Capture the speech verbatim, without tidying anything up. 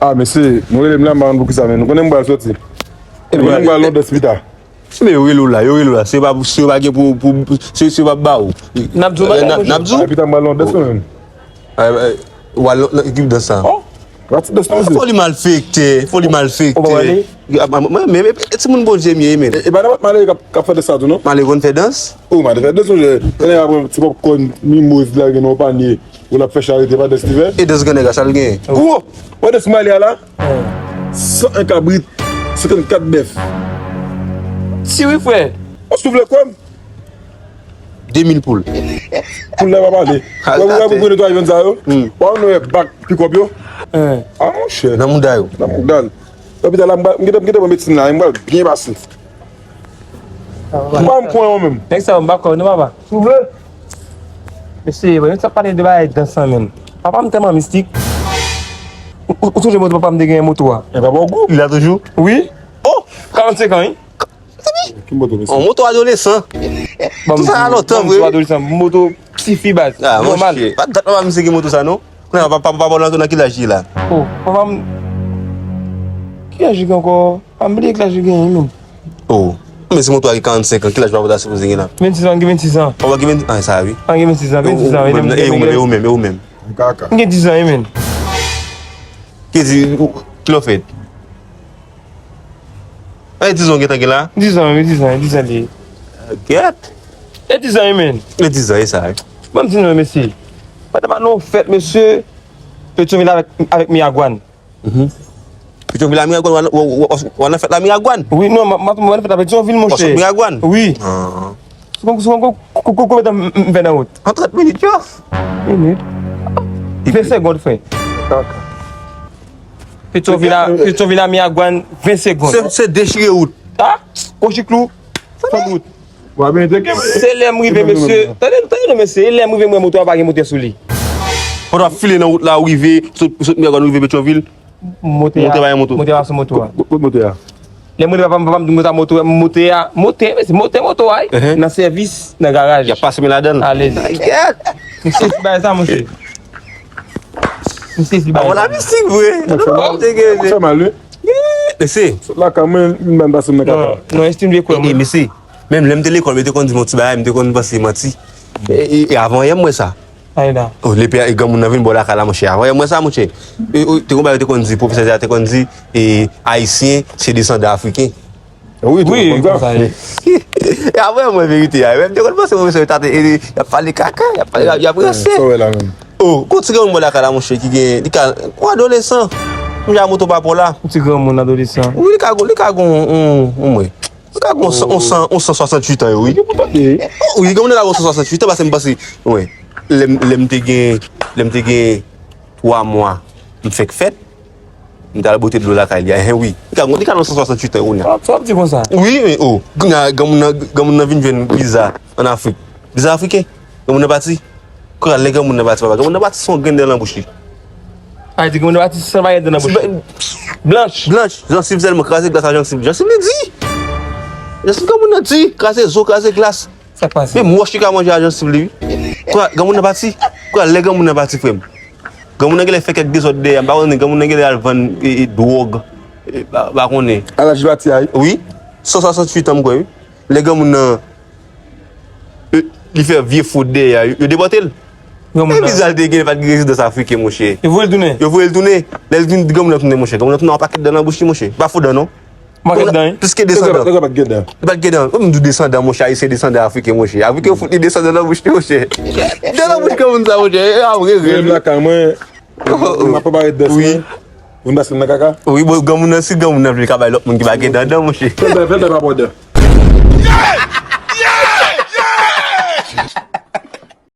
Ah, mesye, nou rele m la, m pa konn poukisa, men nou konnen m pral soti. Nou konnen m pral Londès pita. Men yo rele w la, yo rele w la. Se pa, se yo pa gen pou, pou, se, se yo pa ba ou. N ap di w bagay, mouche. N ap di w. Pita m pral Londès, menm. Wale nan ekip dans sa. Oh, pati dans sa, mesye. Fò li malfektè, fò li malfektè. Ou pa wale? Ah, ah, mwen, men, men, men, timoun Bondye m ye, men. E, e pa nenpòt malere k ap, k ap fè dans sa tou, non? Malere konn fè dans? Oh, malere fè dans, mesye. Konnen apre ti popcorn, mimoz, la, gen nan panye. Ou l ap fè charite, pa dans li fè? E dans grannèg la, sa l genyen? Oh, wè dans Mali a la? San en kabrit, senkannkat bèf. Si wi, frè. Ou souvle kwè m? De mil poul. Poul la pa pale. Wè, wè, pou netwaye vann sa yo. Wè, nou wè bak pikòp yo. Ah, monchè. Nan mouda yo. Nan mouda l. Lopital la, m pral, m gentan, m gentan pran medsin la, m pral byen pase. M pa m pran yon menm. Nèg sa yo, m pa kwè non, papa. Souvle. Mesye, bon, nou t ap pale de bagay dans lan, menm. Papa m tèlman mistik. Ou, ou, ou sonje moto papa m te genyen moto a? E papa w gou? Li la toujou? Wi. Oh! Karannsenk an, wi. Ki moto, mesye? On moto adolesan. Tout sa a lontan, vre. Moto adolesan, moto tifi baz. Ah, monchè. Pa dat papa misye gen moto sa, non. Kounye a, papa, papa w la nan ki laj li la? Oh, papa m, ki laj li gen ankò? Pa m bliye ki laj li genyen, menm. Oh. Men se moto a gen karannsenk an, ki laj papa ta sipoze gen la? Vennsis an, m gen vennsis an. Papa gen vennsis an, sa wi. An gen vennsis an, vennsis an, e ou menm, e ou menm, e ou menm. M gen diz an, wi, menm. Ki di, ki lè w fèt? An, e diz an w gentan gen la? Diz an, wi, diz an, diz an li ye. Gèt. E diz an, wi, menm. E diz an, e sa wi. Ban m di nou, mesye. Pandan m al nan yon fèt, mesye, Petyonvil avèk, avèk Miragwàn. Petyonvil a Miragwàn, w al nan fèt la Miragwàn? Wi, non, m ap, m ap, m ap fèt la Petyonvil, monchè. Miragwàn? Wi. Sou konn, sou konn, konbyen tan m fè nan wout? An trant minit, yo. Minit. Ven segond, frè. Petyonvil a, Petyonvil a Miragwàn, ven segond. Se, se dechire wout. Ah, Kòchiklou, fè wout. Se lè m rive, mesye. Tande, tande non, mesye. E lè m rive, m wè moto a pa gen motè sou li. Pandan w ap file nan wout la, ou rive, sot, sot Miragwàn, ou rive Petyonvil. Motè a, motè a pa gen moto. Motè a pa sou moto a. Kot motè a? Lè m rele papa m, papa m di m konsa moto, motè a, motè, mesye, motè moto a, wi. Nan sèvis, nan garaj. Y ap pase men ladan l. Alèz. Misye di bagay sa, monchè. Misye di bagay sa. Mistik vre. Sa fè mal, wi. Mesye. Sot lakay mwen, m ban pase m nan kaka. Non, non, Estim vle kwè mwen. E, mesye, menm lè m te lekòl, yo te konn di m yon ti bagay, m te konn panse manti. E, e, e avan yè m wè sa. Ay la. Oh, lepe a, e granmoun nan vin bò lakay la, monchè. Avan yè m wè sa, monchè. E, e, te gon bagay yo te konn di, pwofesè a te konn di, e, Ayisyen, se desandan Afriken. Wi, tou moun konn sa. E avan yè m wè verite a. Menm te konn panse pwofesè yo ta te, e, y ap pale kaka, y ap pale, y ap ranse. Sa w wè la menm? Oh, gon ti granmoun bò lakay la, monchè, ki gen, li ka, yon adolesan. Monchè, moto pa pou la. Yon ti granmoun adolesan. Wi, li ka gon, li ka gon, on, on, mwen. Li ka gon san, on san, on san swasanntuit an, yo, wi. Oh, wi, granmoun nan ka gon san swasanntuit an, paske m panse, wi. Lè m, lè m te gen, lè m te gen twa mwa, m fèk fèt. M t al bwote dlo lakay li a, hen, wi. Li ka, li ka nan san swasanntuit an, kounye a. Sa w ap di konsa? Wi, men, oh, kounye a, granmoun nan, granmoun nan vin jwenn viza ann Afrik. Viza afriken. Granmoun nan pati. Kounye a, lè granmoun nan pati, papa, granmoun nan pati san grenn dan nan bouch li. A, di granmoun nan pati san bagay dan nan bouch li. Blanch. Blanch. Jansiv sèlman, kraze glas a jansiv. Jansiv li di. Jansiv granmoun nan di, kraze zo, kraze glas. Sa k pase? Menm wòch li ka manje a jansiv li, wi. Kwa, granmoun nan pati. Kwa, lè granmoun nan pati, frè m. Granmoun nan genlè fè kèk dezòd dèyè a, m pa konnen, granmoun nan genlè al vann, e, e, dwòg, e, pa, pa konnen. A laj li pati a, wi? Wi. San swasanntuit an, m kwè, wi. Lè granmoun nan, e, li fè vye fwod dèyè a, yo, yo depòte l. Granmoun nan. E viza l te gen, li pa t gen rezidans afriken, monchè. Yo voye l tounen? Yo voye l tounen. Lè l vin, granmoun nan tounen, monchè. Granmoun nan tounen yon pakèt dan nan bouch li, monchè. Pa fo dan, non. Manke dan, wi. Plis ke desandan. Nèg la pa t gen dan. Li pa t gen dan. Ou menm di desandan, monchè, ayisyen desandan, afriken, monchè. Afriken fout li desandan nan bouch li, monchè. Dan nan bouch granmoun sa, monchè. E ap rele. Menm lakay mwen, m ap prepare dans mwen. Vin pase m nan kaka. Wi, bon, granmoun nan, si granmoun nan vle, li ka bay lòt moun ki pa gen dan, dan, monchè. Fè l bay, fè l bay pa pran dan.